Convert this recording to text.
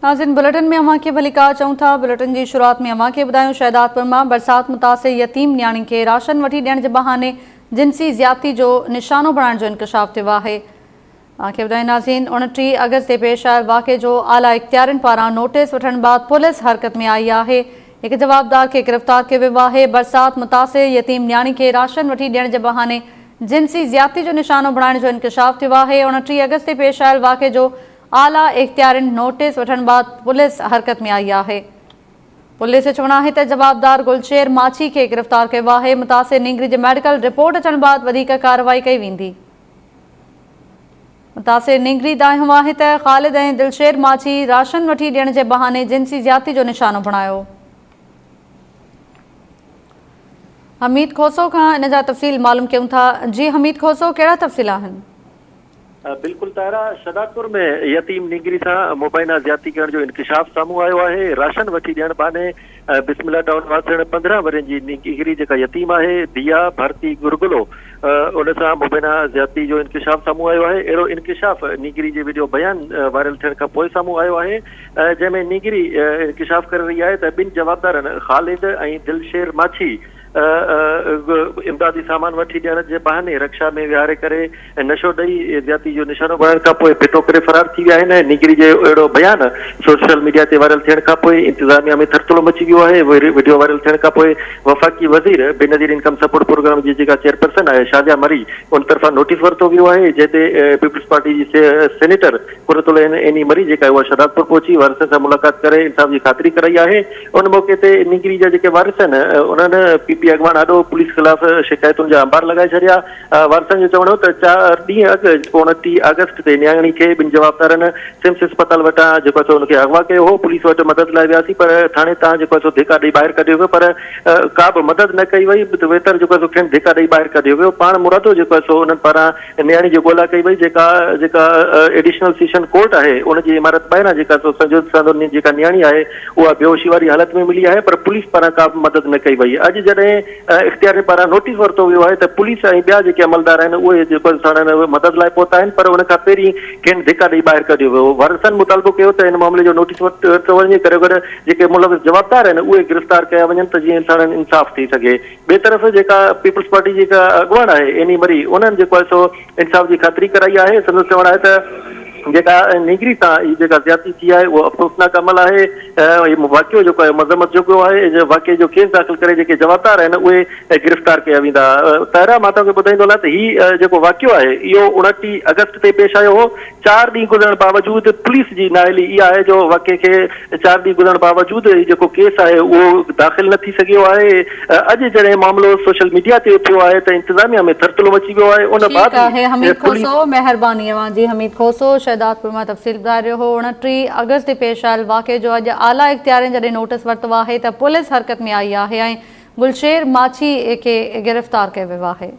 ناظرين بليٽن ۾ اوهان کي ڀليڪار چئون ٿا بليٽن جي شروعات ۾ اوهان کي ٻڌايون شهدادپور مان برسات متاثر يتيم نياڻي کي راشن وٺي ڏيڻ جي بهاني جنسي زيادتي جو نشانو بڻائڻ جو انڪشاف ٿيو آهي اوهان کي ٻڌايون ناظرين 29 آگسٽ تي پيش آيل واقعي جو اعليٰ اختيارين پاران نوٽيس وٺڻ بعد پوليس حرڪت ۾ آئي آهي هڪ جوابدار کي گرفتار ڪيو ويو آهي برسات متاثر يتيم نياڻي کي راشن وٺي ڏيڻ جي بهاني جنسي زيادتي جو نشانو بڻائڻ جو انڪشاف ٿيو آهي 29 آگسٽ تي پيش آيل واقعي جو اعليٰ اختيارين نوٽيس وٺڻ بعد پوليس حرڪت ۾ آئي آهي. پوليس جو چوڻ آهي ته جوابدار گلشير ماڇي کي گرفتار ڪيو آهي، متاثر نينگري جي ميڊيڪل رپورٽ اچڻ بعد وڌيڪ ڪارروائي ڪئي ويندي. متاثر نينگري دانهيو آهي ته خالد ۽ دلشير ماڇي راشن وٺي ڏيڻ جي بهاني جنسي زيادتي جو نشانو بڻايو. حميد کوسو کان ان جا تفصيل معلوم ڪيون ٿا. جي حميد کوسو ڪهڙا تفصيل آهن؟ بلڪل طاهره، شهدادپور ۾ يتيم نينگري سان مبينا زيادتي ڪرڻ جو انڪشاف سامهون آيو آهي، راشن وٺي ڏيڻ بهاني بسم الله ٽائون واسڻ 15 ورهين جي نينگري جيڪا يتيم آهي ديا ڀارتي گرگلو ان سان مبينا زيادتي جو انڪشاف سامهون آيو آهي، اهڙو انڪشاف نينگري جي وڊيو بيان وائرل ٿيڻ کان پوء سامهون آيو آهي جنهن ۾ نينگري انڪشاف ڪري رهي آهي ته ٻن جوابدارن خالد ۽ دلشير ماڇي امدادي سامان وٺي ڏيڻ جي بهاني رڪشا ۾ ويهاري ڪري نشو ڏئي زيادتي جو نشانو بڻائڻ کانپوء ڦٽو ڪري فرار ٿي ويا آهن. نينگري جو اهڙو بيان سوشل ميڊيا تي وائرل ٿيڻ کانپوء انتظاميا ۾ ٿرٿلو مچي ويو آهي. وڊيو وائرل ٿيڻ کانپوء وفاقي وزير بينظير انڪم سپورٽ پروگرام جي جيڪا چيئرپرسن آهي شازيا مري ان طرفان نوٽيس ورتو ويو آهي جنهن تي پيپلز پارٽي جي سينيٽر قرت العين عيني مري جيڪا اها شهدادپور پهچي وارثن سان ملاقات ڪري انصاف جي خاطري ڪرائي آهي. ان موقعي تي نينگري جا جيڪي وارث آهن انهن پي پي اڳواڻ آڏو پوليس خلاف شڪايتن جا انبار لڳائي ڇڏيا. وارثن جو چوڻ هو ته چار ڏينهن اڳ 29 آگسٽ تي نياڻي کي ٻن جوابدارن سمس اسپتال وٽان جيڪو آهي سو ان کي اغوا ڪيو هو، پوليس وٽ مدد لاء وياسين پر ٿاڻي تان جيڪو آهي سو ڌڪا ڏئي ٻاهر ڪڍيو ويو پر ڪا به مدد نه ڪئي وئي ويتر جيڪو آهي سو کين ڌڪا ڏئي ٻاهر ڪڍيو ويو. پاڻ مرادو جيڪو آهي سو انهن پاران نياڻي جي ڳولا ڪئي وئي جيڪا جيڪا ايڊيشنل سيشن ڪورٽ آهي ان جي عمارت ٻاهران جيڪا سو سنجو ساندو جيڪا نياڻي آهي اها بيهوشي واري حالت ۾ ملي آهي پر پوليس پاران ڪا به مدد نه ڪئي وئي اڄ جڏهن اختيارين پاران نوٽيس ورتو ويو آهي ته پوليس ۽ ٻيا جيڪي عملدار آهن اهي جيڪو ساڻن مدد لاء پهتا آهن پر ان کان پهرين کين ڌڪا ڏئي ٻاهر ڪڍيو ويو وارثن مطالبو ڪيو ته ان معاملي جو نوٽيس ورتو وڃي گڏوگڏ جيڪي ملوث جوابدار آهن اهي گرفتار ڪيا وڃن ته جيئن ساڻن انصاف ٿي سگهي. ٻئي طرف جيڪا پيپلز پارٽي جي هڪ اڳواڻ آهي عيني مري انهن جيڪو آهي سو انصاف جي خاطري ڪرائي آهي سندس چوڻ آهي ته جيڪا نينگري سان هي جيڪا زيادتي ٿي آهي اهو افسوسناڪ عمل آهي هي واقعو جيڪو آهي مذمت جوڳو آهي واقعي جو ڪيس داخل ڪري جيڪي جوابدار آهن اهي گرفتار ڪيا ويندا طاهره مان توهان کي ٻڌائيندو هلان ته هي جيڪو واقعو آهي اهو 29 آگسٽ تي پيش آيو هو چار ڏينهن گذرڻ باوجود پوليس جي نااهلي اها آهي جو واقعي کي چار ڏينهن گذرڻ باوجود هي جيڪو ڪيس آهي اهو داخل نه ٿي سگهيو آهي اڄ جڏهن معاملو سوشل ميڊيا تي اٿيو آهي ته انتظاميا ۾ ٿرٿلو مچي ويو آهي ان ٺيڪ بعد آهي ئي حميد پوليس کوسو مهرباني اوهان جي حميد کوسو شهدادپور مان تفصيل ٻڌائي رهيو هو 29 آگسٽ تي پيش آيل واقعي جو اڄ اعليٰ اختيارين جڏهن نوٽيس ورتو آهي ته پوليس حرڪت ۾ آئي آهي ۽ گلشير ماڇي کي گرفتار ڪيو ويو آهي.